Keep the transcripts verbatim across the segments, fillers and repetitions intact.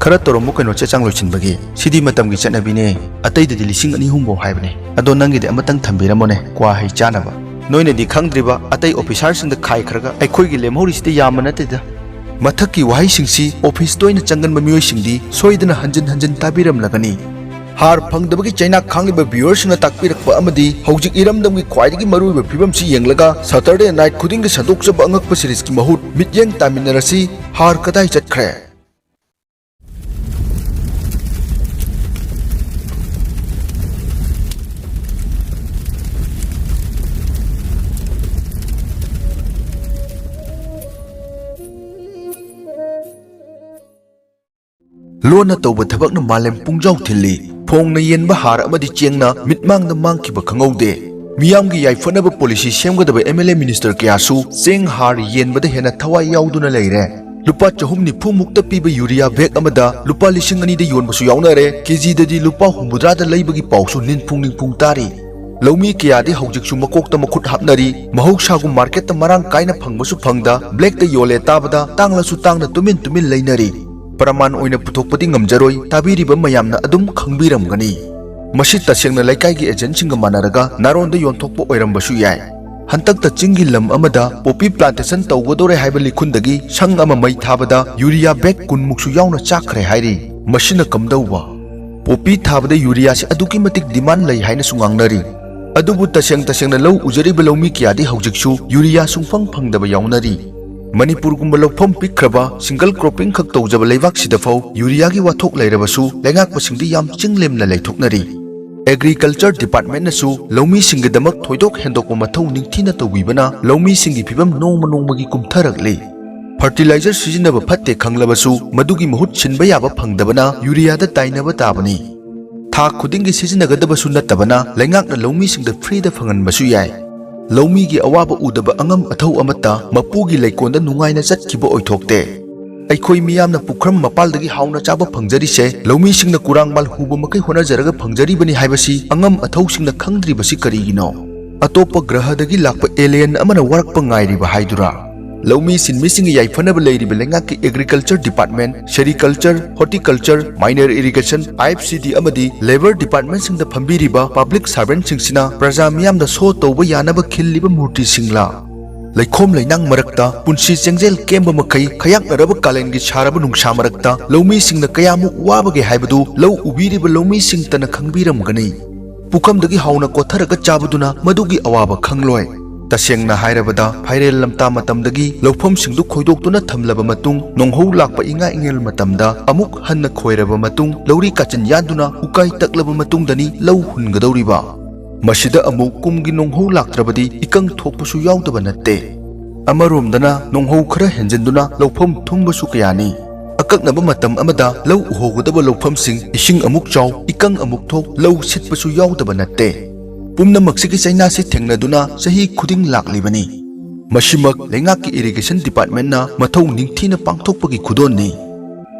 ꯈꯔ ꯇꯧꯔꯝꯃꯨ ꯀꯩꯅꯣ, ꯆꯦ ꯆꯥꯡ ꯂꯣꯏꯁꯤꯟꯕꯒꯤ꯫ ꯁꯤꯗꯤ ꯃꯇꯝꯒꯤ ꯆꯠꯅꯕꯤꯅꯦ꯫ ꯑꯇꯩꯗꯗꯤ ꯂꯤꯁꯤꯡ ꯑꯅꯤ ꯑꯍꯨꯝ ꯐꯥꯎ ꯍꯥꯏꯕꯅꯦ꯫ ꯑꯗꯣ ꯅꯪꯒꯤꯗꯤ ꯑꯃꯇꯪ ꯊꯝꯕꯤꯔꯝꯃꯣꯅꯦ, ꯀ꯭ꯋꯥ ꯍꯩ ꯆꯥꯅꯕ꯫ ꯅꯣꯏꯅꯗꯤ ꯈꯪꯗ꯭ꯔꯤꯕ, ꯑꯇꯩ ꯑꯣꯐꯤꯁꯥꯔꯁꯤꯡꯗ ꯈꯥꯏꯈ꯭ꯔꯒ ꯑꯩꯈꯣꯏꯒꯤ ꯂꯦꯝꯍꯧꯔꯤꯁꯤꯗꯤ ꯌꯥꯝꯕ ꯅꯠꯇꯦꯗ꯫ ꯃꯊꯛꯀꯤ ꯋꯥꯍꯩꯁꯤꯡꯁꯤ ꯑꯣꯐꯤꯁ ꯇꯣꯏꯅ ꯆꯪꯒꯟꯕ ꯃꯤꯑꯣꯏꯁꯤꯡꯗꯤ ꯁꯣꯏꯗꯅ ꯍꯟꯖꯤꯟ ꯍꯟꯖꯤꯟ ꯇꯥꯕꯤꯔꯝꯂꯒꯅꯤ꯫ ꯍꯥꯔ ꯐꯪꯗꯕꯒꯤ ꯆꯩꯅꯥꯛ ꯈꯥꯡꯂꯤꯕ ꯚ꯭ꯌꯨꯋꯔꯁꯤꯡꯅ ꯇꯥꯛꯄꯤꯔꯛꯄ ꯑꯃꯗꯤ ꯍꯧꯖꯤꯛ ꯏꯔꯝꯗꯝꯒꯤ ꯈ꯭ꯋꯥꯏꯗꯒꯤ ꯃꯔꯨꯑꯣꯏꯕ ꯐꯤꯕꯝꯁꯤ ꯌꯦꯡꯂꯒ Saturday night ꯈꯨꯗꯤꯡꯒꯤ ꯁꯟꯗꯣꯛꯆꯕ ꯑꯉꯛꯄ ꯁꯤꯔꯤꯖꯀꯤ ꯃꯍꯨꯠ ꯃꯤꯠꯌꯦꯡ ꯇꯥꯃꯤꯟꯅꯔꯁꯤ꯫ ꯍꯥꯔ ꯀꯗꯥꯏ ꯆꯠꯈ꯭ꯔꯦ? ꯂꯣꯟꯅ ꯇꯧꯕ ꯊꯕꯛꯅ ꯃꯥꯂꯦꯝ ꯄꯨꯡꯖꯥꯎ ꯊꯤꯜꯂꯤ꯫ ꯐꯣꯡꯅ ꯌꯦꯟꯕ ꯍꯥꯔ ꯑꯃꯗꯤ ꯆꯦꯡꯅ ꯃꯤꯠꯃꯥꯡꯗ ꯃꯥꯡꯈꯤꯕ ꯈꯪꯍꯧꯗꯦ꯫ ꯃꯤꯌꯥꯝꯒꯤ ꯌꯥꯏꯐꯅꯕ ꯄꯣꯂꯤꯁꯤ ꯁꯦꯝꯒꯗꯕ MLA ꯃꯤꯅꯤꯁꯇꯔ ꯀꯌꯥꯁꯨ ꯆꯦꯡ ꯍꯥꯔ ꯌꯦꯟꯕꯗ ꯍꯦꯟꯅ ꯊꯋꯥꯏ ꯌꯥꯎꯗꯨꯅ ꯂꯩꯔꯦ꯫ ꯂꯨꯄꯥ ꯆꯍꯨꯝ ꯅꯤꯐꯨ ꯃꯨꯛꯇ ꯄꯤꯕ ꯌꯨꯔꯤꯌꯥ ꯕꯦꯒ ꯑꯃꯗ ꯂꯨꯄꯥ ꯂꯤꯁꯤꯡ ꯑꯅꯤꯗ ꯌꯣꯟꯕꯁꯨ ꯌꯥꯎꯅꯔꯦ, ꯀꯦꯖꯤꯗꯗꯤ ꯂꯨꯄꯥ ꯍꯨꯝꯐꯨꯇꯔꯥꯗ ꯂꯩꯕꯒꯤ ꯄꯥꯎꯁꯨ ꯅꯤꯡꯐꯨꯡ ꯅꯤꯡꯐꯨꯡ ꯇꯥꯔꯤ꯫ ꯂꯧꯃꯤ ꯀꯌꯥꯗꯤ ꯍꯧꯖꯤꯛꯁꯨ ꯃꯀꯣꯛꯇ ꯃꯈꯨꯠ ꯍꯥꯞꯅꯔꯤ꯫ ꯃꯍꯧꯁꯥꯒꯨꯝ ꯃꯥꯔꯀꯦꯠꯇ ꯃꯔꯥꯡ ꯀꯥꯏꯅ ꯐꯪꯕꯁꯨ ꯐꯪꯗ, ꯕ꯭ꯂꯦꯛꯇ ꯌꯣꯜꯂꯦ ꯇꯥꯕꯗ ꯇꯥꯡꯂꯁꯨ ꯇꯥꯡꯅ ꯇꯨꯃꯤꯟ ꯇꯨꯃꯤꯟ ꯂꯩꯅꯔꯤ꯫ ꯄ꯭ꯔꯃꯥꯟ ꯑꯣꯏꯅ ꯄꯨꯊꯣꯛꯄꯗꯤ ꯉꯝꯖꯔꯣꯏ, ꯇꯥꯕꯤꯔꯤꯕ ꯃꯌꯥꯝꯅ ꯑꯗꯨꯝ ꯈꯪꯕꯤꯔꯝꯒꯅꯤ꯫ ꯃꯁꯤ ꯇꯁꯦꯡꯅ ꯂꯩꯀꯥꯏꯒꯤ ꯑꯦꯖꯦꯟꯠꯁꯤꯡꯒ ꯃꯥꯟꯅꯔꯒ ꯅꯥꯔꯣꯟꯗ ꯌꯣꯟꯊꯣꯛꯄ ꯑꯣꯏꯔꯝꯕꯁꯨ ꯌꯥꯏ꯫ ꯍꯟꯗꯛꯇ ꯆꯤꯡꯒꯤ ꯂꯝ ꯑꯃꯗ ꯄꯣꯄꯤ ꯄ꯭ꯂꯥꯟꯇꯦꯁꯟ ꯇꯧꯒꯗꯧꯔꯦ ꯍꯥꯏꯕ ꯂꯤꯈꯨꯟꯗꯒꯤ ꯁꯪ ꯑꯃ ꯃꯩ ꯊꯥꯕꯗ ꯌꯨꯔꯤꯌꯥ ꯕꯦꯒ ꯀꯨꯟꯃꯨꯛꯁꯨ ꯌꯥꯎꯅ ꯆꯥꯛꯈ꯭ꯔꯦ ꯍꯥꯏꯔꯤ꯫ ꯃꯁꯤꯅ ꯀꯝꯗꯧꯕ? ꯄꯣꯄꯤ ꯊꯥꯕꯗ ꯌꯨꯔꯤꯌꯥꯁꯤ ꯑꯗꯨꯛꯀꯤ ꯃꯇꯤꯛ ꯗꯤꯃꯥꯟ ꯂꯩ ꯍꯥꯏꯅꯁꯨ ꯉꯥꯡꯅꯔꯤ꯫ ꯑꯗꯨꯕꯨ ꯇꯁꯦꯡ ꯇꯁꯦꯡꯅ ꯂꯧ ꯎꯖꯔꯤꯕ ꯂꯧꯃꯤ ꯀꯌꯥꯗꯤ ꯍꯧꯖꯤꯛꯁꯨ ꯌꯨꯔꯤꯌꯥ ꯁꯨꯡꯐꯪ ꯐꯪꯗꯕ ꯌꯥꯎꯅꯔꯤ꯫ ꯃꯅꯤꯄꯨꯔꯒꯨꯝꯕ ꯂꯧꯐꯝ ꯄꯤꯛꯈ꯭ꯔꯕ ꯁꯤꯡꯒꯜ ꯀ꯭ꯔꯣꯞꯄꯤꯡ ꯈꯛ ꯇꯧꯖꯕ ꯂꯩꯕꯥꯛꯁꯤꯗꯐꯥꯎ ꯌꯨꯔꯤꯌꯥꯒꯤ ꯋꯥꯊꯣꯛ ꯂꯩꯔꯕꯁꯨ ꯂꯩꯉꯥꯛꯄꯁꯤꯡꯗꯤ ꯌꯥꯝ ꯆꯤꯡꯂꯦꯝꯅ ꯂꯩꯊꯣꯛꯅꯔꯤ꯫ ꯑꯦꯒ꯭ꯔꯤꯀꯜꯆꯔ ꯗꯤꯄꯥꯔꯠꯃꯦꯟꯠꯅꯁꯨ ꯂꯧꯃꯤꯁꯤꯡꯒꯤꯗꯃꯛ ꯊꯣꯏꯗꯣꯛ ꯍꯦꯟꯗꯣꯛꯄ ꯃꯊꯧ ꯅꯤꯡꯊꯤꯅ ꯇꯧꯕꯤꯕꯅ ꯂꯧꯃꯤꯁꯤꯡꯒꯤ ꯐꯤꯕꯝ ꯅꯣꯡꯃ ꯅꯣꯡꯃꯒꯤ ꯀꯨꯝꯊꯔꯛꯂꯤ꯫ ꯐꯔꯇꯤꯂꯥꯏꯖꯔ ꯁꯤꯖꯤꯟꯅꯕ ꯐꯠꯇꯦ ꯈꯪꯂꯕꯁꯨ ꯃꯗꯨꯒꯤ ꯃꯍꯨꯠ ꯁꯤꯟꯕ ꯌꯥꯕ ꯐꯪꯗꯕꯅ ꯌꯨꯔꯤꯌꯥꯗ ꯇꯥꯏꯅꯕ ꯇꯥꯕꯅꯤ꯫ ꯊꯥ ꯈꯨꯗꯤꯡꯒꯤ ꯁꯤꯖꯤꯟꯅꯒꯗꯕꯁꯨ ꯅꯠꯇꯕꯅ ꯂꯩꯉꯥꯛꯅ ꯂꯧꯃꯤꯁꯤꯡꯗ ꯐ꯭ꯔꯤꯗ ꯐꯪꯍꯟꯕꯁꯨ ꯌꯥꯏ꯫ ꯂꯧꯃꯤꯒꯤ ꯑꯋꯥꯕ ꯎꯗꯕ ꯑꯉꯝ ꯑꯊꯧ ꯑꯃꯠꯇ ꯃꯄꯨꯒꯤ ꯂꯩꯀꯣꯜꯗ ꯅꯨꯡꯉꯥꯏꯅ ꯆꯠꯈꯤꯕ ꯑꯣꯏꯊꯣꯛꯇꯦ꯫ ꯑꯩꯈꯣꯏ ꯃꯤꯌꯥꯝꯅ ꯄꯨꯈ꯭ꯔꯝ ꯃꯄꯥꯜꯗꯒꯤ ꯍꯥꯎꯅ ꯆꯥꯕ ꯐꯪꯖꯔꯤꯁꯦ ꯂꯧꯃꯤꯁꯤꯡꯅ ꯀꯨꯔꯥꯡ ꯃꯥꯜ ꯍꯨꯕ ꯃꯈꯩ ꯍꯣꯠꯅꯖꯔꯒ ꯐꯪꯖꯔꯤꯕꯅꯤ ꯍꯥꯏꯕꯁꯤ ꯑꯉꯝ ꯑꯊꯧꯁꯤꯡꯅ ꯈꯪꯗ꯭ꯔꯤꯕꯁꯤ ꯀꯔꯤꯒꯤꯅꯣ? ꯑꯇꯣꯞꯄ ꯒ꯭ꯔꯍꯗꯒꯤ ꯂꯥꯛꯄ ꯑꯦꯂꯤꯌꯟ ꯑꯃꯅ ꯋꯥꯔꯛꯄ ꯉꯥꯏꯔꯤꯕ ꯍꯥꯏꯗꯨꯔꯥ? ꯂꯧꯃꯤ ꯁꯤꯟꯃꯤꯁꯤꯡꯒꯤ ꯌꯥꯏꯐꯅꯕ ꯂꯩꯔꯤꯕ ꯂꯩꯉꯥꯛꯀꯤ Agriculture Department, Sericulture, Horticulture, Minor Irrigation, I F C D ꯑꯃꯗꯤ Labour Departmentꯁꯤꯡꯗ ꯐꯝꯕꯤꯔꯤꯕ public servantꯁꯤꯡꯁꯤꯅ ꯄ꯭ꯔꯖꯥ ꯃꯤꯌꯥꯝꯗ ꯁꯣ ꯇꯧꯕ ꯌꯥꯅꯕ ꯈꯤꯜꯂꯤꯕ ꯃꯨꯔꯇꯤꯁꯤꯡꯂꯥ? ꯂꯩꯈꯣꯝ ꯂꯩꯅꯥꯡ ꯃꯔꯛꯇ ꯄꯨꯟꯁꯤ ꯆꯦꯡꯖꯦꯜ ꯀꯦꯝꯕ ꯃꯈꯩ, ꯈꯌꯥꯛꯅꯔꯕ ꯀꯥꯂꯦꯟꯒꯤ ꯁꯥꯔꯕ ꯅꯨꯡꯁꯥ ꯃꯔꯛꯇ ꯂꯧꯃꯤꯁꯤꯡꯅ ꯀꯌꯥꯃꯨꯛ ꯋꯥꯕꯒꯦ ꯍꯥꯏꯕꯗꯨ ꯂꯧ ꯎꯕꯤꯔꯤꯕ ꯂꯧꯃꯤꯁꯤꯡꯇꯅ ꯈꯪꯕꯤꯔꯝꯒꯅꯤ꯫ ꯄꯨꯈꯝꯗꯒꯤ ꯍꯧꯅ ꯀꯣꯠꯊꯔꯒ ꯆꯥꯕꯗꯨꯅ ꯃꯗꯨꯒꯤ ꯑꯋꯥꯕ ꯈꯪꯂꯣꯏ꯫ ꯇꯁꯦꯡꯅ ꯍꯥꯏꯔꯕꯗ, ꯐꯥꯏꯔꯦꯜ ꯂꯝꯇꯥ ꯃꯇꯝꯗꯒꯤ ꯂꯧꯐꯝꯁꯤꯡꯗꯨ ꯈꯣꯏꯗꯣꯛꯇꯨꯅ ꯊꯝꯂꯕ ꯃꯇꯨꯡ, ꯅꯣꯡꯍꯧ ꯂꯥꯛꯄ ꯏꯉꯥ ꯏꯉꯦꯜ ꯃꯇꯝꯗ ꯑꯃꯨꯛ ꯍꯟꯅ ꯈꯣꯏꯔꯕ ꯃꯇꯨꯡ, ꯂꯧꯔꯤ ꯀꯥꯆꯤꯟ ꯌꯥꯟꯗꯨꯅ ꯎꯀꯥꯏ ꯇꯛꯂꯕ ꯃꯇꯨꯡꯗꯅꯤ ꯂꯧ ꯍꯨꯟꯒꯗꯧꯔꯤꯕ꯫ ꯃꯁꯤꯗ ꯑꯃꯨꯛ ꯀꯨꯝꯒꯤ ꯅꯣꯡꯍꯧ ꯂꯥꯛꯇ꯭ꯔꯕꯗꯤ ꯏꯀꯪ ꯊꯣꯛꯄꯁꯨ ꯌꯥꯎꯗꯕ ꯅꯠꯇꯦ꯫ ꯑꯃꯔꯣꯝꯗꯅ ꯅꯣꯡꯍꯧ ꯈꯔ ꯍꯦꯟꯖꯤꯟꯗꯨꯅ ꯂꯧꯐꯝ ꯊꯨꯝꯕꯁꯨ ꯀꯌꯥꯅꯤ꯫ ꯑꯀꯛꯅꯕ ꯃꯇꯝ ꯑꯃꯗ ꯂꯧ ꯎꯍꯧꯒꯗꯕ ꯂꯧꯐꯝꯁꯤꯡ ꯏꯁꯤꯡ ꯑꯃꯨꯛ ꯆꯥꯎ, ꯏꯀꯪ ꯑꯃꯨꯛ ꯊꯣꯛ, ꯂꯧ ꯁꯤꯠꯄꯁꯨ ꯌꯥꯎꯗꯕ ꯅꯠꯇꯦ꯫ ꯄꯨꯝꯅꯃꯛꯁꯤꯒꯤ ꯆꯩꯅꯥꯁꯤ ꯊꯦꯡꯅꯗꯨꯅ ꯆꯍꯤ ꯈꯨꯗꯤꯡ ꯂꯥꯛꯂꯤꯕꯅꯤ꯫ ꯃꯁꯤꯃꯛ ꯂꯩꯉꯥꯛꯀꯤ Irrigation Departmentꯅ ꯃꯊꯧ ꯅꯤꯡꯊꯤꯅ ꯄꯥꯡꯊꯣꯛꯄꯒꯤ ꯈꯨꯗꯣꯜꯅꯤ꯫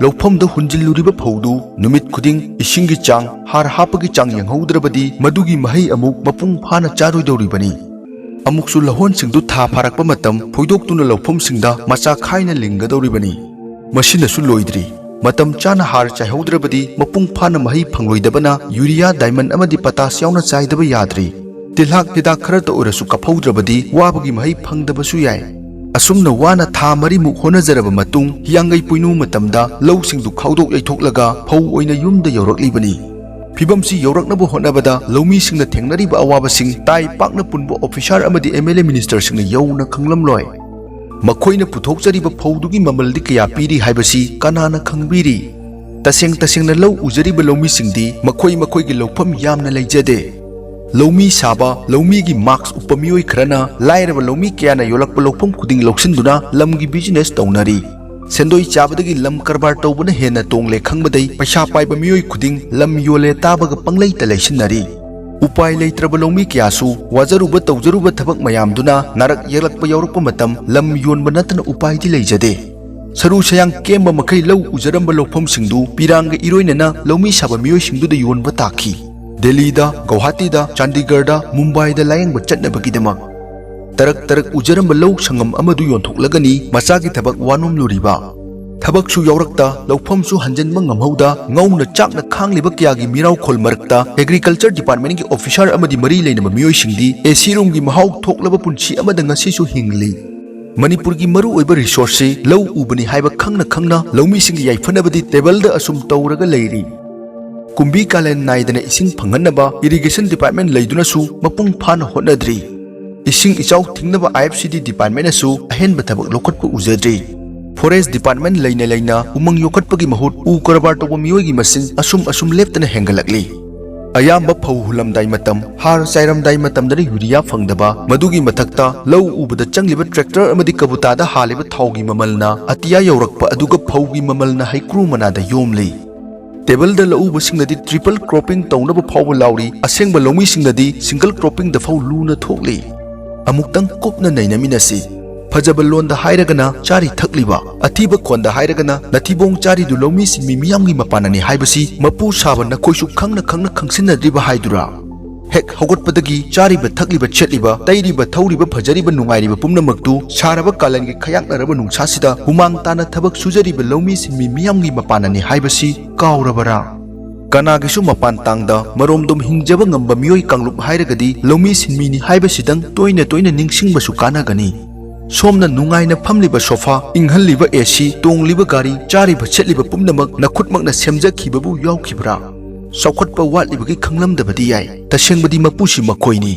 ꯂꯧꯐꯝꯗ ꯍꯨꯟꯖꯤꯜꯂꯨꯔꯤꯕ ꯐꯧꯗꯨ ꯅꯨꯃꯤꯠ ꯈꯨꯗꯤꯡ ꯏꯁꯤꯡꯒꯤ ꯆꯥꯡ, ꯍꯥꯔ ꯍꯥꯞꯄꯒꯤ ꯆꯥꯡ ꯌꯦꯡꯍꯧꯗ꯭ꯔꯕꯗꯤ ꯃꯗꯨꯒꯤ ꯃꯍꯩ ꯑꯃꯨꯛ ꯃꯄꯨꯡ ꯐꯥꯅ ꯆꯥꯔꯣꯏꯗꯧꯔꯤꯕꯅꯤ꯫ ꯑꯃꯨꯛꯁꯨ ꯂꯧꯍꯣꯟꯁꯤꯡꯗꯨ ꯊꯥ ꯐꯥꯔꯛꯄ ꯃꯇꯝ ꯐꯣꯏꯗꯣꯛꯇꯨꯅ ꯂꯧꯐꯝꯁꯤꯡꯗ ꯃꯆꯥ ꯈꯥꯏꯅ ꯂꯤꯡꯒꯗꯧꯔꯤꯕꯅꯤ꯫ ꯃꯁꯤꯅꯁꯨ ꯂꯣꯏꯗ꯭ꯔꯤ꯫ ꯃꯇꯝ ꯆꯥꯅ ꯍꯥꯔ ꯆꯥꯏꯍꯧꯗ꯭ꯔꯕꯗꯤ ꯃꯄꯨꯡ ꯐꯥꯅ ꯃꯍꯩ ꯐꯪꯂꯣꯏꯗꯕꯅ ꯌꯨꯔꯤꯌꯥ, ꯗꯥꯏꯃꯟ ꯑꯃꯗꯤ ꯄꯣꯇꯥꯁ ꯌꯥꯎꯅ ꯆꯥꯏꯗꯕ ꯌꯥꯗ꯭ꯔꯤ꯫ ꯇꯤꯜꯍꯥꯛ ꯍꯤꯗꯥꯛ ꯈꯔꯇ ꯑꯣꯏꯔꯁꯨ ꯀꯥꯞꯍꯧꯗ꯭ꯔꯕꯗꯤ ꯋꯥꯕꯒꯤ ꯃꯍꯩ ꯐꯪꯗꯕꯁꯨ ꯌꯥꯏ꯫ ꯑꯁꯨꯝꯅ ꯋꯥꯅ ꯊꯥ ꯃꯔꯤꯃꯨꯛ ꯍꯣꯠꯅꯖꯔꯕ ꯃꯇꯨꯡ, ꯍꯤꯌꯥꯡꯒꯩ ꯄꯣꯏꯅꯨ ꯃꯇꯝꯗ ꯂꯧꯁꯤꯡꯗꯨ ꯈꯥꯎꯗꯣꯛ ꯌꯩꯊꯣꯛꯂꯒ ꯐꯧ ꯑꯣꯏꯅ ꯌꯨꯝꯗ ꯌꯧꯔꯛꯂꯤꯕꯅꯤ꯫ ꯐꯤꯕꯝꯁꯤ ꯌꯧꯔꯛꯅꯕ ꯍꯣꯠꯅꯕꯗ ꯂꯧꯃꯤꯁꯤꯡꯅ ꯊꯦꯡꯅꯔꯤꯕ ꯑꯋꯥꯕꯁꯤꯡ ꯇꯥꯏ ꯄꯥꯛꯅ ꯄꯨꯟꯕ officer ꯑꯃꯗꯤ M L A ministerꯁꯤꯡꯅ ꯌꯧꯅ ꯈꯪꯂꯝꯂꯣꯏ꯫ ꯃꯈꯣꯏꯅ ꯄꯨꯊꯣꯛꯆꯔꯤꯕ ꯐꯧꯗꯨꯒꯤ ꯃꯃꯜꯗꯤ ꯀꯌꯥ ꯄꯤꯔꯤ ꯍꯥꯏꯕꯁꯤ ꯀꯅꯥꯅ ꯈꯪꯕꯤꯔꯤ? ꯇꯁꯦꯡ ꯇꯁꯦꯡꯅ ꯂꯧ ꯎꯖꯔꯤꯕ ꯂꯧꯃꯤꯁꯤꯡꯗꯤ ꯃꯈꯣꯏ ꯃꯈꯣꯏꯒꯤ ꯂꯧꯐꯝ ꯌꯥꯝꯅ ꯂꯩꯖꯗꯦ꯫ ꯂꯧꯃꯤ ꯁꯥꯕ, ꯂꯧꯃꯤꯒꯤ mask ꯎꯞꯄ ꯃꯤꯑꯣꯏ ꯈꯔꯅ ꯂꯥꯏꯔꯕ ꯂꯧꯃꯤ ꯀꯌꯥꯅ ꯌꯣꯜꯂꯛꯄ ꯂꯧꯐꯝ ꯈꯨꯗꯤꯡ ꯂꯧꯁꯤꯟꯗꯨꯅ ꯂꯝꯒꯤ business ꯇꯧꯅꯔꯤ꯫ ꯁꯦꯟꯗꯣꯏ ꯆꯥꯕꯗꯒꯤ ꯂꯝ ꯀꯔꯕꯥꯔ ꯇꯧꯕꯅ ꯍꯦꯟꯅ ꯇꯣꯡꯂꯦ ꯈꯪꯕꯗꯩ ꯄꯩꯁꯥ ꯄꯥꯏꯕ ꯃꯤꯑꯣꯏ ꯈꯨꯗꯤꯡ ꯂꯝ ꯌꯣꯜꯂꯦ ꯇꯥꯕꯒ ꯄꯪꯂꯩꯇ ꯂꯩꯁꯤꯟꯅꯔꯤ꯫ ꯎꯄꯥꯏ ꯂꯩꯇ꯭ꯔꯕ ꯂꯧꯃꯤ ꯀꯌꯥꯁꯨ ꯋꯥꯖꯔꯨꯕ ꯇꯧꯖꯔꯨꯕ ꯊꯕꯛ ꯃꯌꯥꯝꯗꯨꯅ ꯅꯥꯔꯛ ꯌꯦꯛꯂꯛꯄ ꯌꯥꯎꯔꯛꯄ ꯃꯇꯝ ꯂꯝ ꯌꯣꯟꯕ ꯅꯠꯇꯅ ꯎꯄꯥꯏꯗꯤ ꯂꯩꯖꯗꯦ꯫ ꯁꯔꯨ ꯁꯌꯥꯡ ꯀꯦꯝꯕ ꯃꯈꯩ ꯂꯧ ꯎꯖꯔꯝꯕ ꯂꯧꯐꯝꯁꯤꯡꯗꯨ ꯄꯤꯔꯥꯡꯒ ꯏꯔꯣꯏꯅꯅ ꯂꯧꯃꯤ ꯁꯥꯕ ꯃꯤꯑꯣꯏꯁꯤꯡꯗꯨꯗ ꯌꯣꯟꯕ ꯇꯥꯈꯤ꯫ ꯗꯦꯜꯂꯤꯗ, ꯒꯧꯍꯥꯇꯤꯗ, ꯆꯥꯟꯗꯤꯒꯔꯗ, ꯃꯨꯝꯕꯥꯏꯗ ꯂꯥꯌꯦꯡꯕ ꯆꯠꯅꯕꯒꯤꯗꯃꯛ꯫ ꯇꯔꯛ ꯇꯔꯛ ꯎꯖꯔꯝꯕ ꯂꯧ ꯁꯪꯉꯝ ꯑꯃꯗꯨ ꯌꯣꯟꯊꯣꯛꯂꯒꯅꯤ ꯃꯆꯥꯒꯤ ꯊꯕꯛ ꯋꯥꯅꯣꯝꯂꯨꯔꯤꯕ꯫ ꯊꯕꯛꯁꯨ ꯌꯥꯎꯔꯛꯇ, ꯂꯧꯐꯝꯁꯨ ꯍꯟꯖꯤꯟꯕ ꯉꯝꯍꯧꯗ, ꯉꯧꯅ ꯆꯥꯛꯅ ꯈꯥꯡꯂꯤꯕ ꯀꯌꯥꯒꯤ ꯃꯤꯔꯥꯎꯈꯣꯜ ꯃꯔꯛꯇ Agriculture Department ꯀꯤ officer ꯑꯃꯗꯤ ꯃꯔꯤ ꯂꯩꯅꯕ ꯃꯤꯑꯣꯏꯁꯤꯡꯗꯤ AC room ꯒꯤ ꯃꯍꯥꯎ ꯊꯣꯛꯂꯕ ꯄꯨꯟꯁꯤ ꯑꯃꯗ ꯉꯁꯤꯁꯨ ꯍꯤꯡꯂꯤ꯫ ꯃꯅꯤꯄꯨꯔꯒꯤ ꯃꯔꯨꯑꯣꯏꯕ resource ꯁꯤ ꯂꯧ ꯎꯕꯅꯤ ꯍꯥꯏꯕ ꯈꯪꯅ ꯈꯪꯅ ꯂꯧꯃꯤꯁꯤꯡꯒꯤ ꯌꯥꯏꯐꯅꯕꯗꯤ table ꯗ ꯑꯁꯨꯝ ꯇꯧꯔꯒ ꯂꯩꯔꯤ꯫ ꯀꯨꯝꯕꯤ ꯀꯥꯂꯦꯟ ꯅꯥꯏꯗꯅ ꯏꯁꯤꯡ ꯐꯪꯍꯟꯅꯕ Irrigation Department ꯂꯩꯗꯨꯅꯁꯨ ꯃꯄꯨꯡ ꯐꯥꯅ ꯍꯣꯠꯅꯗ꯭ꯔꯤ꯫ ꯏꯁꯤꯡ ꯏꯆꯥꯎ ꯊꯤꯡꯅꯕ IFCD Department ꯅꯁꯨ ꯑꯍꯦꯟꯕ ꯊꯕꯛ ꯂꯧꯈꯠꯄ ꯎꯖꯗ꯭ꯔꯤ꯫ Forest Department ꯂꯩꯅ ꯂꯩꯅ ꯎꯃꯪ ꯌꯣꯛꯈꯠꯄꯒꯤ ꯃꯍꯨꯠ ꯎ ꯀꯔꯕꯥꯔ ꯇꯧꯕ ꯃꯤꯑꯣꯏꯒꯤ ꯃꯁꯤꯡ ꯑꯁꯨꯝ ꯑꯁꯨꯝ ꯂꯦꯞꯇꯅ ꯍꯦꯟꯒꯠꯂꯛꯂꯤ꯫ ꯑꯌꯥꯝꯕ ꯐꯧ ꯍꯨꯜꯂꯝꯗꯥꯏ ꯃꯇꯝ, ꯍꯥꯔ ꯆꯥꯏꯔꯝꯗꯥꯏ ꯃꯇꯝꯗꯅ ꯌꯨꯔꯤꯌꯥ ꯐꯪꯗꯕ, ꯃꯗꯨꯒꯤ ꯃꯊꯛꯇ ꯂꯧ ꯎꯕꯗ ꯆꯪꯂꯤꯕ tractor ꯑꯃꯗꯤ ꯀꯕꯨꯇꯥꯗ ꯍꯥꯜꯂꯤꯕ ꯊꯥꯎꯒꯤ ꯃꯃꯜꯅ ꯑꯇꯤꯌꯥ ꯌꯧꯔꯛꯄ, ꯑꯗꯨꯒ ꯐꯧꯒꯤ ꯃꯃꯜꯅ ꯍꯩꯀ꯭ꯔꯨ ꯃꯅꯥꯗ ꯌꯣꯝꯂꯤ꯫ Table ꯗ ꯂꯧꯎꯕꯁꯤꯡꯅꯗꯤ triple cropping ꯇꯧꯅꯕ ꯐꯥꯎꯕ ꯂꯥꯎꯔꯤ, ꯑꯁꯦꯡꯕ ꯂꯧꯃꯤꯁꯤꯡꯅꯗꯤ single cropping ꯗ ꯐꯥꯎ ꯂꯨꯅ ꯊꯣꯛꯂꯤ꯫ ꯑꯃꯨꯛꯇꯪ ꯀꯨꯞꯅ ꯅꯩꯅꯃꯤꯟꯅꯁꯤ꯫ ꯐꯖꯕ ꯂꯣꯟꯗ ꯍꯥꯏꯔꯒꯅ ꯆꯥꯔꯤ ꯊꯛꯂꯤꯕ, ꯑꯊꯤꯕ ꯈꯣꯟꯗ ꯍꯥꯏꯔꯒꯅ ꯅꯊꯤꯕꯣꯡ ꯆꯥꯔꯤꯗꯨ ꯂꯧꯃꯤ ꯁꯤꯟꯃꯤ ꯃꯤꯌꯥꯝꯒꯤ ꯃꯄꯥꯟꯅꯅꯤ ꯍꯥꯏꯕꯁꯤ ꯃꯄꯨ ꯁꯥꯕ ꯅꯈꯣꯏꯁꯨ ꯈꯪꯅ ꯈꯪꯅ ꯈꯪꯁꯤꯟꯅꯗ꯭ꯔꯤꯕ ꯍꯥꯏꯗꯨꯔꯥ? ꯍꯦꯛ ꯍꯧꯒꯠꯄꯗꯒꯤ ꯆꯥꯔꯤꯕ, ꯊꯛꯂꯤꯕ, ꯁꯦꯠꯂꯤꯕ, ꯇꯩꯔꯤꯕ, ꯊꯧꯔꯤꯕ, ꯐꯖꯔꯤꯕ, ꯅꯨꯡꯉꯥꯏꯔꯤꯕ ꯄꯨꯝꯅꯃꯛꯇꯨ ꯁꯥꯔꯕ ꯀꯥꯂꯦꯟꯒꯤ ꯈꯌꯥꯛꯅꯔꯕ ꯅꯨꯡꯁꯥꯁꯤꯗ ꯍꯨꯃꯥꯡ ꯇꯥꯅ ꯊꯕꯛ ꯁꯨꯖꯔꯤꯕ ꯂꯧꯃꯤ ꯁꯤꯟꯃꯤ ꯃꯤꯌꯥꯝꯒꯤ ꯃꯄꯥꯟꯅꯅꯤ ꯍꯥꯏꯕꯁꯤ ꯀꯥꯎꯔꯕꯔꯥ? ꯀꯅꯥꯒꯤꯁꯨ ꯃꯄꯥꯟ ꯇꯥꯡꯗ ꯃꯔꯣꯝꯗꯣꯝ ꯍꯤꯡꯖꯕ ꯉꯝꯕ ꯃꯤꯑꯣꯏ ꯀꯥꯡꯂꯨꯞ ꯍꯥꯏꯔꯒꯗꯤ ꯂꯧꯃꯤ ꯁꯤꯟꯃꯤꯅꯤ ꯍꯥꯏꯕꯁꯤꯗꯪ ꯇꯣꯏꯅ ꯇꯣꯏꯅ ꯅꯤꯡꯁꯤꯡꯕꯁꯨ ꯀꯥꯟꯅꯒꯅꯤ꯫ ꯁꯣꯝꯅ ꯅꯨꯡꯉꯥꯏꯅ ꯐꯝꯂꯤꯕ sofa, ꯏꯪꯍꯜꯂꯤꯕ AC, ꯇꯣꯡꯂꯤꯕ ꯒꯥꯔꯤ, ꯆꯥꯔꯤꯕ ꯁꯦꯠꯂꯤꯕ ꯄꯨꯝꯅꯃꯛ ꯅꯈꯨꯠꯃꯛꯅ ꯁꯦꯝꯖꯈꯤꯕꯕꯨ ꯌꯥꯎꯈꯤꯕ꯭ꯔꯥ? ꯆꯥꯎꯈꯠꯄ ꯋꯥꯠꯂꯤꯕꯒꯤ ꯈꯪꯂꯝꯗꯕꯗꯤ ꯌꯥꯏ, ꯇꯁꯦꯡꯕꯗꯤ ꯃꯄꯨꯁꯤ ꯃꯈꯣꯏꯅꯤ꯫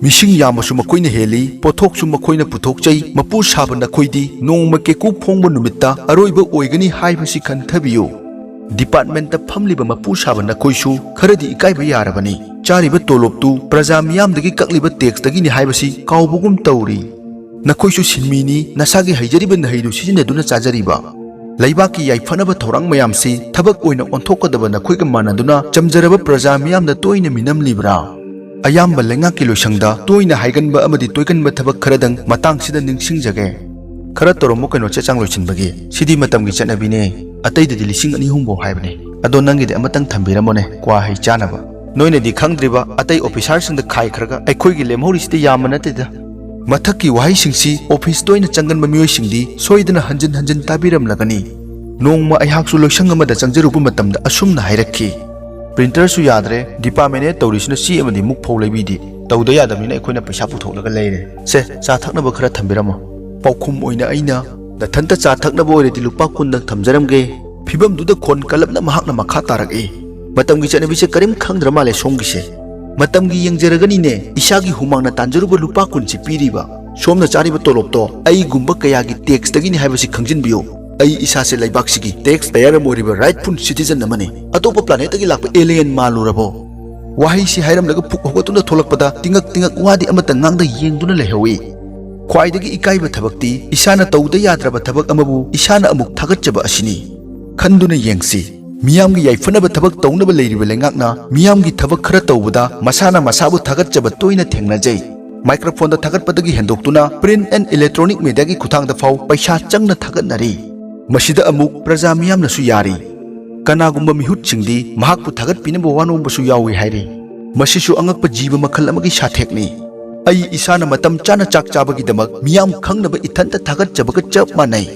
ꯃꯤꯁꯤꯡ ꯌꯥꯝꯕꯁꯨ ꯃꯈꯣꯏꯅ ꯍꯦꯜꯂꯤ, ꯄꯣꯠꯊꯣꯛꯁꯨ ꯃꯈꯣꯏꯅ ꯄꯨꯊꯣꯛꯆꯩ꯫ ꯃꯄꯨ ꯁꯥꯕ ꯅꯈꯣꯏꯗꯤ ꯅꯣꯡꯃ ꯀꯦꯀꯨ ꯐꯣꯡꯕ ꯅꯨꯃꯤꯠꯇ ꯑꯔꯣꯏꯕ ꯑꯣꯏꯒꯅꯤ ꯍꯥꯏꯕꯁꯤ ꯈꯟꯊꯕꯤꯌꯨ꯫ Department ꯇ ꯐꯝꯂꯤꯕ ꯃꯄꯨ ꯁꯥꯕ ꯅꯈꯣꯏꯁꯨ ꯈꯔꯗꯤ ꯏꯀꯥꯏꯕ ꯌꯥꯔꯕꯅꯤ꯫ ꯆꯥꯔꯤꯕ ꯇꯣꯂꯣꯞꯇꯨ ꯄ꯭ꯔꯖꯥ ꯃꯤꯌꯥꯝꯗꯒꯤ ꯀꯛꯂꯤꯕ tax ꯇꯒꯤꯅꯤ ꯍꯥꯏꯕꯁꯤ ꯀꯥꯎꯕꯒꯨꯝ ꯇꯧꯔꯤ꯫ ꯅꯈꯣꯏꯁꯨ ꯁꯤꯟꯃꯤꯅꯤ, ꯅꯁꯥꯒꯤ ꯍꯩꯖꯔꯤꯕ ꯅꯍꯩꯗꯨ ꯁꯤꯖꯤꯟꯅꯗꯨꯅ ꯆꯥꯖꯔꯤꯕ꯫ ꯂꯩꯕꯥꯛꯀꯤ ꯌꯥꯏꯐꯅꯕ ꯊꯧꯔꯥꯡ ꯃꯌꯥꯝꯁꯤ ꯊꯕꯛ ꯑꯣꯏꯅ ꯑꯣꯟꯊꯣꯛꯀꯗꯕ ꯅꯈꯣꯏꯒ ꯃꯥꯟꯅꯗꯨꯅ ꯆꯝꯖꯔꯕ ꯄ꯭ꯔꯖꯥ ꯃꯤꯌꯥꯝꯗ ꯇꯣꯏꯅ ꯃꯤꯅꯝꯂꯤꯕ꯭ꯔꯥ? ꯑꯌꯥꯝꯕ ꯂꯩꯉꯥꯛꯀꯤ ꯂꯣꯏꯁꯪꯗ ꯇꯣꯏꯅ ꯍꯥꯏꯒꯟꯕ ꯑꯃꯗꯤ ꯇꯣꯏꯒꯟꯕ ꯊꯕꯛ ꯈꯔꯗꯪ ꯃꯇꯥꯡꯁꯤꯗ ꯅꯤꯡꯁꯤꯡꯖꯒꯦ꯫ ꯈꯔ ꯇꯧꯔꯝꯃꯨ ꯀꯩꯅꯣ, ꯆꯦ ꯆꯥꯡ ꯂꯣꯏꯁꯤꯟꯕꯒꯤ꯫ ꯁꯤꯗꯤ ꯃꯇꯝꯒꯤ ꯆꯠꯅꯕꯤꯅꯦ꯫ ꯑꯇꯩꯗꯗꯤ ꯂꯤꯁꯤꯡ ꯑꯅꯤ ꯑꯍꯨꯝ ꯐꯥꯎ ꯍꯥꯏꯕꯅꯦ꯫ ꯑꯗꯣ ꯅꯪꯒꯤꯗꯤ ꯑꯃꯇꯪ ꯊꯝꯕꯤꯔꯝꯃꯣꯅꯦ, ꯀ꯭ꯋꯥ ꯍꯩ ꯆꯥꯅꯕ꯫ ꯅꯣꯏꯅꯗꯤ ꯈꯪꯗ꯭ꯔꯤꯕ, ꯑꯇꯩ officer ꯁꯤꯡꯗ ꯈꯥꯏꯈ꯭ꯔꯒ ꯑꯩꯈꯣꯏꯒꯤ ꯂꯦꯝꯍꯧꯔꯤꯁꯤꯗꯤ ꯌꯥꯝꯕ ꯅꯠꯇꯦꯗ꯫ ꯃꯊꯛꯀꯤ ꯋꯥꯍꯩꯁꯤꯡꯁꯤ ꯑꯣꯐꯤꯁ ꯇꯣꯏꯅ ꯆꯪꯒꯟꯕ ꯃꯤꯑꯣꯏꯁꯤꯡꯗꯤ ꯁꯣꯏꯗꯅ ꯍꯟꯖꯤꯟ ꯍꯟꯖꯤꯟ ꯇꯥꯕꯤꯔꯝꯂꯒꯅꯤ꯫ ꯅꯣꯡꯃ ꯑꯩꯍꯥꯛꯁꯨ ꯂꯣꯏꯁꯪ ꯑꯃꯗ ꯆꯪꯖꯔꯨꯕ ꯃꯇꯝꯗ ꯑꯁꯨꯝꯅ ꯍꯥꯏꯔꯛꯈꯤ, "ꯄ꯭ꯔꯤꯟꯇꯔꯁꯨ ꯌꯥꯗ꯭ꯔꯦ, ꯗꯤꯄꯥꯔꯠꯃꯦꯟ ꯍꯦꯗ ꯇꯧꯔꯤꯁꯤꯅ ꯆꯦ ꯑꯃꯗꯤ ꯃꯨꯛ ꯐꯥꯎ ꯂꯩꯕꯤꯗꯦ꯫ ꯇꯧꯗ ꯌꯥꯗꯕꯅꯤꯅ ꯑꯩꯈꯣꯏꯅ ꯄꯩꯁꯥ ꯄꯨꯊꯣꯛꯂꯒ ꯂꯩꯔꯦ꯫ ꯁꯦ, ꯆꯥ ꯊꯛꯅꯕ ꯈꯔ ꯊꯝꯕꯤꯔꯝꯃꯣ"꯫ ꯄꯥꯎꯈꯨꯝ ꯑꯣꯏꯅ ꯑꯩꯅ, "ꯅꯊꯟꯇ ꯆꯥ ꯊꯛꯅꯕ ꯑꯣꯏꯔꯗꯤ ꯂꯨꯄꯥ ꯀꯨꯟꯗꯪ ꯊꯝꯖꯔꯝꯒꯦ"꯫ ꯐꯤꯕꯝꯗꯨꯗ ꯈꯣꯟ ꯀꯜꯂꯞꯅ ꯃꯍꯥꯛꯅ ꯃꯈꯥ ꯇꯥꯔꯛꯏ, "ꯃꯇꯝꯒꯤ ꯆꯠꯅꯕꯤꯁꯦ ꯀꯔꯤꯝ ꯈꯪꯗ꯭ꯔ ꯃꯥꯜꯂꯦ ꯁꯣꯝꯒꯤꯁꯦ꯫ ꯃꯇꯝꯒꯤ ꯌꯦꯡꯖꯔꯒꯅꯤꯅꯦ, ꯏꯁꯥꯒꯤ ꯍꯨꯃꯥꯡꯅ ꯇꯥꯟꯖꯔꯨꯕ ꯂꯨꯄꯥ ꯀꯨꯟꯁꯤ ꯄꯤꯔꯤꯕ꯫ ꯁꯣꯝꯅ ꯆꯥꯔꯤꯕ ꯇꯣꯂꯣꯞꯇꯣ ꯑꯩꯒꯨꯝꯕ ꯀꯌꯥꯒꯤ ꯇꯦꯛꯁꯇꯒꯤꯅꯤ ꯍꯥꯏꯕꯁꯤ ꯈꯪꯖꯤꯟꯕꯤꯌꯨ꯫ ꯑꯩ ꯏꯁꯥꯁꯦ ꯂꯩꯕꯥꯛꯁꯤꯒꯤ ꯇꯦꯛꯁ ꯄꯦꯌꯔ ꯑꯃ ꯑꯣꯏꯔꯤꯕ ꯔꯥꯏꯠꯐꯨꯜ ꯁꯤꯇꯤꯖꯟ ꯑꯃꯅꯤ꯫ ꯑꯇꯣꯞꯄ ꯄ꯭ꯂꯥꯅꯦꯠꯇꯒꯤ ꯂꯥꯛꯄ ꯑꯦꯂꯤꯌꯟ ꯃꯥꯜꯂꯨꯔꯕꯣ?" ꯋꯥꯍꯩꯁꯤ ꯍꯥꯏꯔꯝꯂꯒ ꯄꯨꯛ ꯍꯧꯒꯠꯇꯨꯅ ꯊꯣꯛꯂꯛꯄꯗ ꯇꯤꯉꯛ ꯇꯤꯉꯛ ꯋꯥꯗꯤ ꯑꯃꯠꯇ ꯉꯥꯡꯗ ꯌꯦꯡꯗꯨꯅ ꯂꯩꯍꯧꯏ꯫ ꯈ꯭ꯋꯥꯏꯗꯒꯤ ꯏꯀꯥꯏꯕ ꯊꯕꯛꯇꯤ ꯏꯁꯥꯅ ꯇꯧꯗ ꯌꯥꯗ꯭ꯔꯕ ꯊꯕꯛ ꯑꯃꯕꯨ ꯏꯁꯥꯅ ꯑꯃꯨꯛ ꯊꯥꯒꯠꯆꯕ ꯑꯁꯤꯅꯤ꯫ ꯈꯟꯗꯨꯅ ꯌꯦꯡꯁꯤ, ꯃꯤꯌꯥꯝꯒꯤ ꯌꯥꯏꯐꯅꯕ ꯊꯕꯛ ꯇꯧꯅꯕ ꯂꯩꯔꯤꯕ ꯂꯩꯉꯥꯛꯅ ꯃꯤꯌꯥꯝꯒꯤ ꯊꯕꯛ ꯈꯔ ꯇꯧꯕꯗ ꯃꯁꯥꯅ ꯃꯁꯥꯕꯨ ꯊꯥꯒꯠꯆꯕ ꯇꯣꯏꯅ ꯊꯦꯡꯅꯖꯩ꯫ ꯃꯥꯏꯀ꯭ꯔꯣꯐꯣꯟꯗ ꯊꯥꯒꯠꯄꯗꯒꯤ ꯍꯦꯟꯗꯣꯛꯇꯨꯅ print and electronic mediaꯒꯤ ꯈꯨꯠꯊꯥꯡꯗ ꯐꯥꯎ ꯄꯩꯁꯥ ꯆꯪꯅ ꯊꯥꯒꯠꯅꯔꯤ꯫ ꯃꯁꯤꯗ ꯑꯃꯨꯛ ꯄ꯭ꯔꯖꯥ ꯃꯤꯌꯥꯝꯅꯁꯨ ꯌꯥꯔꯤ꯫ ꯀꯅꯥꯒꯨꯝꯕ ꯃꯤꯍꯨꯠꯁꯤꯡꯗꯤ ꯃꯍꯥꯛꯄꯨ ꯊꯥꯒꯠꯄꯤꯅꯕ ꯋꯥ ꯅꯣꯝꯕꯁꯨ ꯌꯥꯎꯏ ꯍꯥꯏꯔꯤ꯫ ꯃꯁꯤꯁꯨ ꯑꯉꯛꯄ ꯖꯤꯕ ꯃꯈꯜ ꯑꯃꯒꯤ ꯁꯥꯊꯦꯛꯅꯤ꯫ ꯑꯩ ꯏꯁꯥꯅ ꯃꯇꯝ ꯆꯥꯅ ꯆꯥꯛ ꯆꯥꯕꯒꯤꯗꯃꯛ ꯃꯤꯌꯥꯝ ꯈꯪꯅꯕ ꯏꯊꯟꯇ ꯊꯥꯒꯠꯆꯕꯒ ꯆꯞ ꯃꯥꯟꯅꯩ꯫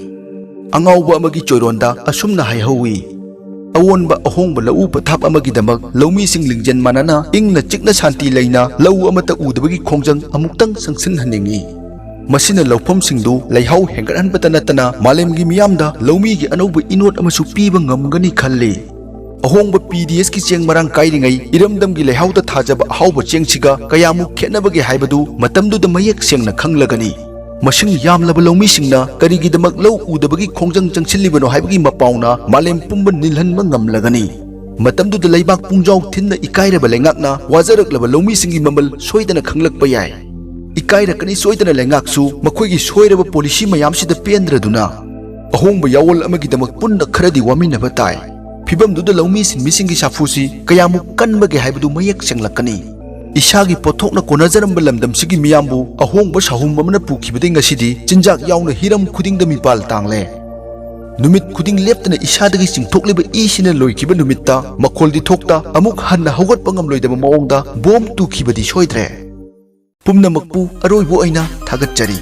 ꯑꯉꯥꯎꯕ ꯑꯃꯒꯤ ꯆꯣꯏꯔꯣꯟꯗ ꯑꯁꯨꯝꯅ ꯍꯥꯏꯍꯧꯏ, "ꯑꯑꯣꯟꯕ ꯑꯍꯣꯡꯕ ꯂꯧꯎ ꯄꯊꯥꯞ ꯑꯃꯒꯤꯗꯃꯛ ꯂꯧꯃꯤꯁꯤꯡ ꯂꯤꯡꯖꯦꯜ ꯃꯥꯟꯅꯅ ꯏꯪꯅ ꯆꯤꯛꯅ ꯁꯥꯟꯇꯤ ꯂꯩꯅ ꯂꯧ ꯑꯃꯠꯇ ꯎꯗꯕꯒꯤ ꯈꯣꯡꯖꯪ ꯑꯃꯨꯛꯇꯪ ꯆꯪꯁꯤꯟꯍꯟꯅꯤꯡꯏ꯫ ꯃꯁꯤꯅ ꯂꯧꯐꯝꯁꯤꯡꯗꯨ ꯂꯩꯍꯥꯎ ꯍꯦꯟꯒꯠꯍꯟꯕꯇ ꯅꯠꯇꯅ ꯃꯥꯂꯦꯝꯒꯤ ꯃꯤꯌꯥꯝꯗ ꯂꯧꯃꯤꯒꯤ ꯑꯅꯧꯕ ꯏꯅꯣꯠ ꯑꯃꯁꯨ ꯄꯤꯕ ꯉꯝꯒꯅꯤ ꯈꯜꯂꯤ"꯫ ꯑꯍꯣꯡꯕ ꯄꯤ ꯗꯤ ꯑꯦꯁꯀꯤ ꯆꯦꯡ ꯃꯔꯥꯡ ꯀꯥꯏꯔꯤꯉꯩ ꯏꯔꯝꯗꯝꯒꯤ ꯂꯩꯍꯥꯎꯗ ꯊꯥꯖꯕ ꯑꯍꯥꯎꯕ ꯆꯦꯡꯁꯤꯒ ꯀꯌꯥꯃꯨꯛ ꯈꯦꯠꯅꯕꯒꯦ ꯍꯥꯏꯕꯗꯨ ꯃꯇꯝꯗꯨꯗ ꯃꯌꯦꯛ ꯁꯦꯡꯅ ꯈꯪꯂꯒꯅꯤ꯫ ꯃꯁꯤꯡ ꯌꯥꯝꯂꯕ ꯂꯧꯃꯤꯁꯤꯡꯅ ꯀꯔꯤꯒꯤꯗꯃꯛ ꯂꯧ ꯎꯗꯕꯒꯤ ꯈꯣꯡꯖꯪ ꯆꯪꯁꯤꯜꯂꯤꯕꯅꯣ ꯍꯥꯏꯕꯒꯤ ꯃꯄꯥꯎꯅ ꯃꯥꯂꯦꯝ ꯄꯨꯝꯕ ꯅꯤꯜꯍꯟꯕ ꯉꯝꯂꯒꯅꯤ꯫ ꯃꯇꯝꯗꯨꯗ ꯂꯩꯕꯥꯛ ꯄꯨꯡꯖꯥꯎ ꯊꯤꯟꯅ ꯏꯀꯥꯏꯔꯕ ꯂꯩꯉꯥꯛꯅ ꯋꯥꯖꯔꯛꯂꯕ ꯂꯧꯃꯤꯁꯤꯡꯒꯤ ꯃꯃꯜ ꯁꯣꯏꯗꯅ ꯈꯪꯂꯛꯄ ꯌꯥꯏ꯫ ꯏꯀꯥꯏꯔꯛꯀꯅꯤ ꯁꯣꯏꯗꯅ ꯂꯩꯉꯥꯛꯁꯨ ꯃꯈꯣꯏꯒꯤ ꯁꯣꯏꯔꯕ ꯄꯣꯂꯤꯁꯤ ꯃꯌꯥꯝꯁꯤꯗ ꯄꯦꯟꯗ꯭ꯔꯗꯨꯅ꯫ ꯑꯍꯣꯡꯕ ꯌꯥꯑꯣꯜ ꯑꯃꯒꯤꯗꯃꯛ ꯄꯨꯟꯅ ꯈꯔꯗꯤ ꯋꯥꯃꯤꯟꯅꯕ ꯇꯥꯏ꯫ ꯐꯤꯕꯝꯗꯨꯗ ꯂꯧꯃꯤ ꯁꯤꯟꯃꯤꯁꯤꯡꯒꯤ ꯁꯥꯐꯨꯁꯤ ꯀꯌꯥꯃꯨꯛ ꯀꯟꯕꯒꯦ ꯍꯥꯏꯕꯗꯨ ꯃꯌꯦꯛ ꯁꯦꯡꯂꯛꯀꯅꯤ꯫ ꯏꯁꯥꯒꯤ ꯄꯣꯠꯊꯣꯛꯅ ꯀꯣꯟꯅꯖꯔꯝꯕ ꯂꯝꯗꯝꯁꯤꯒꯤ ꯃꯤꯌꯥꯝꯕꯨ ꯑꯍꯣꯡꯕ ꯁꯥꯍꯨꯝ ꯑꯃꯅ ꯄꯨꯈꯤꯕꯗꯒꯤ ꯉꯁꯤꯗꯤ ꯆꯤꯟꯖꯥꯛ ꯌꯥꯎꯅ ꯍꯤꯔꯝ ꯈꯨꯗꯤꯡꯗ ꯃꯤꯄꯥꯜ ꯇꯥꯡꯂꯦ꯫ ꯅꯨꯃꯤꯠ ꯈꯨꯗꯤꯡ ꯂꯦꯞꯇꯅ ꯏꯁꯥꯗꯒꯤ ꯆꯤꯡꯊꯣꯛꯂꯤꯕ ꯏꯁꯤꯅ ꯂꯣꯏꯈꯤꯕ ꯅꯨꯃꯤꯠꯇ ꯃꯈꯣꯜꯗꯤ ꯊꯣꯛꯇ ꯑꯃꯨꯛ ꯍꯟꯅ ꯍꯧꯒꯠꯄ ꯉꯝꯂꯣꯏꯗꯕ ꯃꯑꯣꯡꯗ ꯕꯣꯝ ꯇꯨꯈꯤꯕꯗꯤ ꯁꯣꯏꯗ꯭ꯔꯦ꯫ ꯄꯨꯝꯅꯃꯛꯄꯨ ꯑꯔꯣꯏꯕ ꯑꯣꯏꯅ ꯊꯥꯒꯠꯆꯔꯤ꯫